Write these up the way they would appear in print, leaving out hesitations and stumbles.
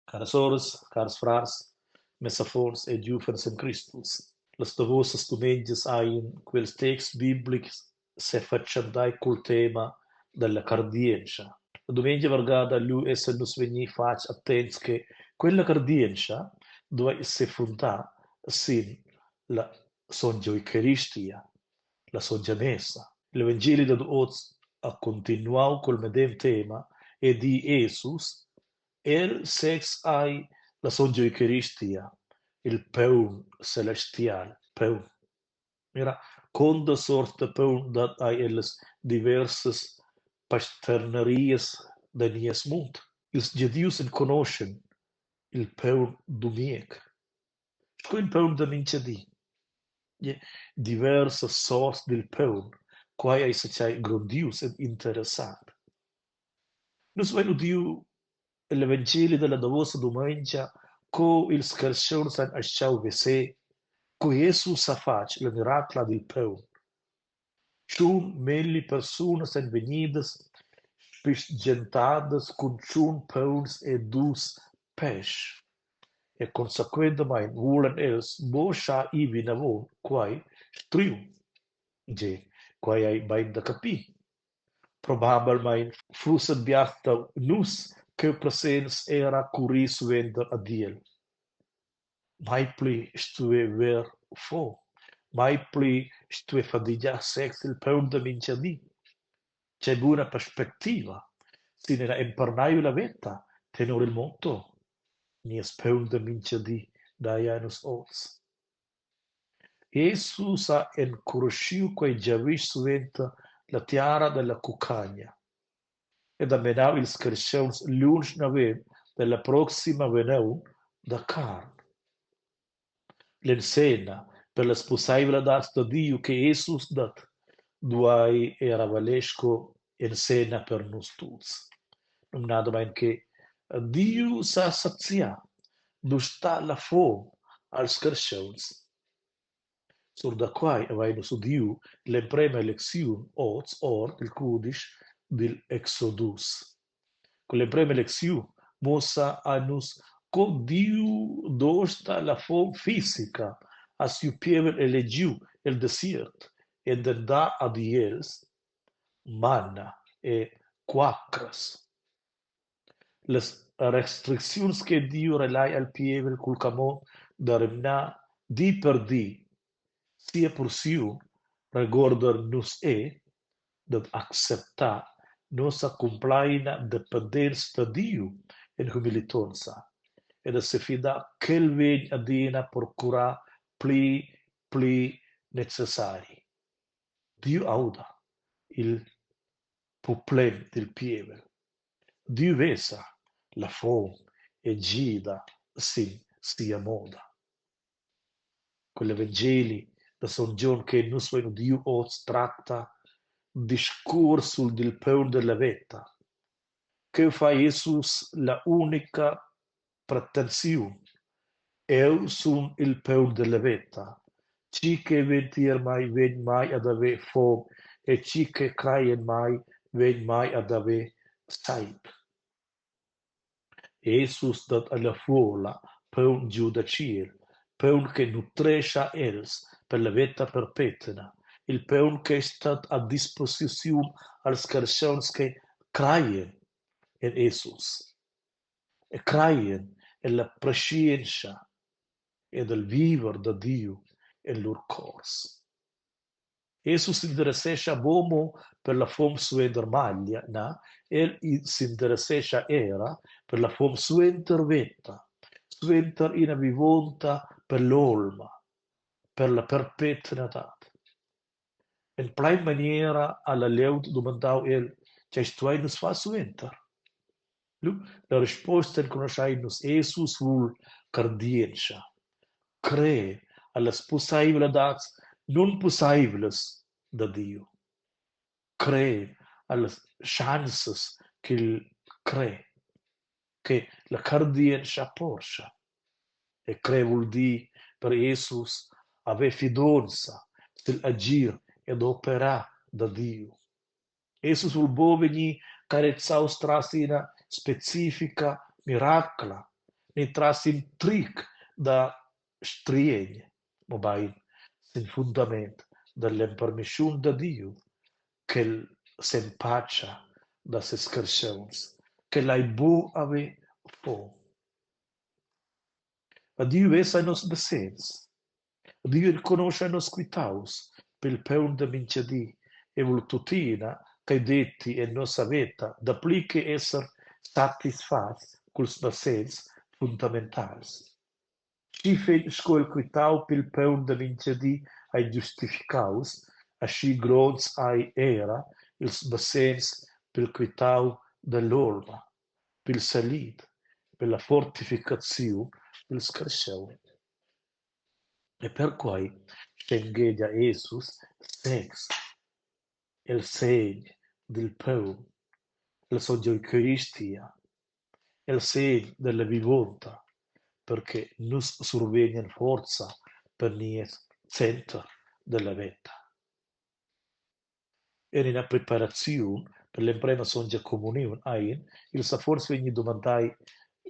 Caras soras, cars frars, mes affons e giuvens en Cristus. Las davosas dumengias ein quels texts biblics sefatschentai cul tema dalla cardientscha. La dumengia vargada lu essan nus vegni fatgs attents che quella cardientscha duei sefundar sin la sontga eucaristia, la sontga messa. L'evangeli dad oz ha continuau cul medem tema e di Jesus El sez ei la sontga eucaristia, il paun celestial, paun. Mira, conta sorts da paun dat ei ellas diversas pasternerias da nies mund. Ils gedius enconoschan il paun dumiec sco in paun da mintga di. Diversas sorts dil paun, quei ei zatgei grondius ed interessant. Nus vein udiu egl evangeli dalla davosa dumengia co ils carstgauns han astgau veser co Jesus ha fatg la miracla dil paun. Tschun melli persunas ein vegnidas spisgentadas cun tschun pauns e dus pèschs e consequentamein vulan els buca schar ir vinavon quei striun. Gie, quei ei bein da capir. Probabelmein fussen biars da nus cheu presents era curri suenter ad el. Mai pli stuer ver fom, mai pli stuer fadigiar sez il paun da mintga di. Tgei buna perspectiva sin ina emperneivla veta tenor il motto: Nies paun da mintga di dai a nus oz. Jesus ha encurschiu quei giavisch suenter la tiara dalla cucagna ed ha menau ils carstgauns lunsch naven dalla proxima venaun da carn. L'enzenna per las pusseivladads da Diu che Jesus dat duei era valer sco enzenna per nus tuts. Numnadamein che Diu sa saziar, dustar la fom als carstgauns. Sur da quei havein nus udiu l'emprema lecziun oz ord il cudisch digl Exodus. Quell'emprema lecziun muossa a nus co Diu dosta la fom fisica a siu pievel elegiu el desiert ed dà ad els manna e quacras. Las restricziuns che Diu relai al pievel cul camond da rimnar di per di sia purziun regordan nus era dad acceptar nossa cumpleina dependenza da Diu en humilitonza e da sefidar ch'el vegn adina a procurar pli pli necessari. Diu auda il puplem dil pievel. Diu vesa la fom e gida sin sia moda. Quel evangeli da Son Gion che nus vein udiu oz tracta discuors sul dil paun della veta. Cheu fa Jesus la unica pretensiun: Eu sun il paun della veta. Chi che vegn tier mei vegn mai ad haver fom e chi che crai en mei vegn mai ad haver seit. Jesus dat alla fuola paun giu da tschiel, paun che nutrescha els per la veta perpetna, il paun che stat a disposiziun als carstgauns che craien en Jesus e craien ella preschientscha ed el viver da Diu en lur cors. Jesus s'interessescha buca mo per la fom suenter maglia, na, el s'interessescha era per la fom suenter veta, suenter ina vivonta per l'olma, per la perpetnadad. En plein maniera ha la glieud dumandau el, tgei stuein nus far suenter? Lu la risposta enconuschein nus Jesus vul cardientscha, crer allas pusseivladads nunpusseivlas da Diu, crer allas schanzas ch'il crer, che la cardientscha porscha. E crer vul dir per Jesus haver fidonza sil agir ed operar da Diu. Jesus vul buca vegnir carezzaus tras ina specifica miracla. ni tras in tric da striegn, mobein sin fundament dall'empermischun da Diu ch'el s'empatscha da ses carstgauns, ch'el lai buc haver fom. A Diu vesa nos basegns. Diu enconoscha nos quitaus pil paun da mintgadi e vul tuttina ch'ei detti en nossa veta dapli che esser satisfatgs culs basegns fundamentals. Schi fetg sco il quitau pil paun da mintgadi ei giustificaus, aschi gronds ei era ils basegns pil quitau dall'olma, pil salit, per la fortificaziun dils carstgauns. E perquei schenghegia Jesus sez el segn dil paun, la sontga eucaristia, el segn dalla vivonta, per che nus survegnien forza per nies center dalla veta. En ina preparaziun per l'emprema sontga communiun ein ils affons vegni dumandai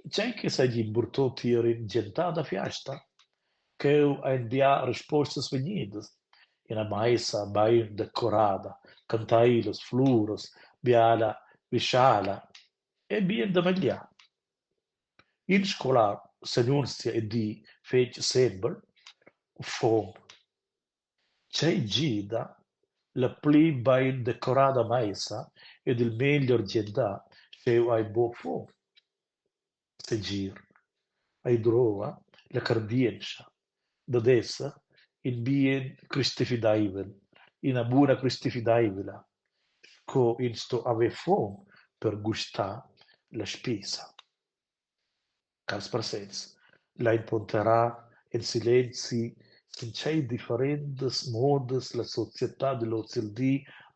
tgei che seigi impurtont tier in gentar da fiasta. Cheu ein bia rispostas vegnidas. Ina meisa bein decorada, canteilas, fluras, biala vischala e bien da magliar. In scolar s'annunzia e di fetg sempel: Fom. Tgei gida la pli bein decorada meisa ed il meglier gentar sch'jeu hai buca fom? Segir, ei drova la cardientscha dad esser in bien cristifideivel, ina buna cristifideivla, sco ins sto haver fom per gustar la spisa. Cars presents, lein ponderar en silenzi sin tgei differentas modas la societad dil ozildi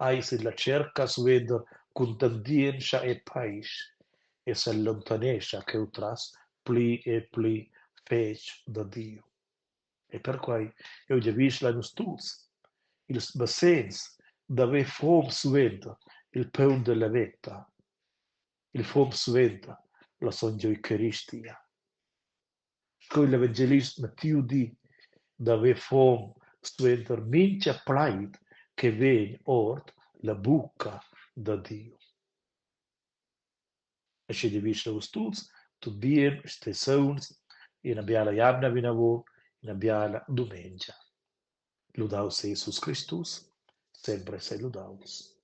ei sin la tscherca suenter cuntentientscha e paisch e s'allontanescha cheutras pli e pli fetg da Diu. E perquei jeu giavischel a nus tuts ils basegns d'haver fom suenter il paun dalla veta, il fom suenter la sontga eucaristia. Sco igl evangelist Mattiu di, d'haver fom suenter mintga plaid che vegn ord la bucca da Diu. E sche giavischel a vus tuts tut bien, stei sauns, ina biala jamna vinavon, ina biala dumengia. Ludaus sei Jesus Cristus, sempre sei ludaus.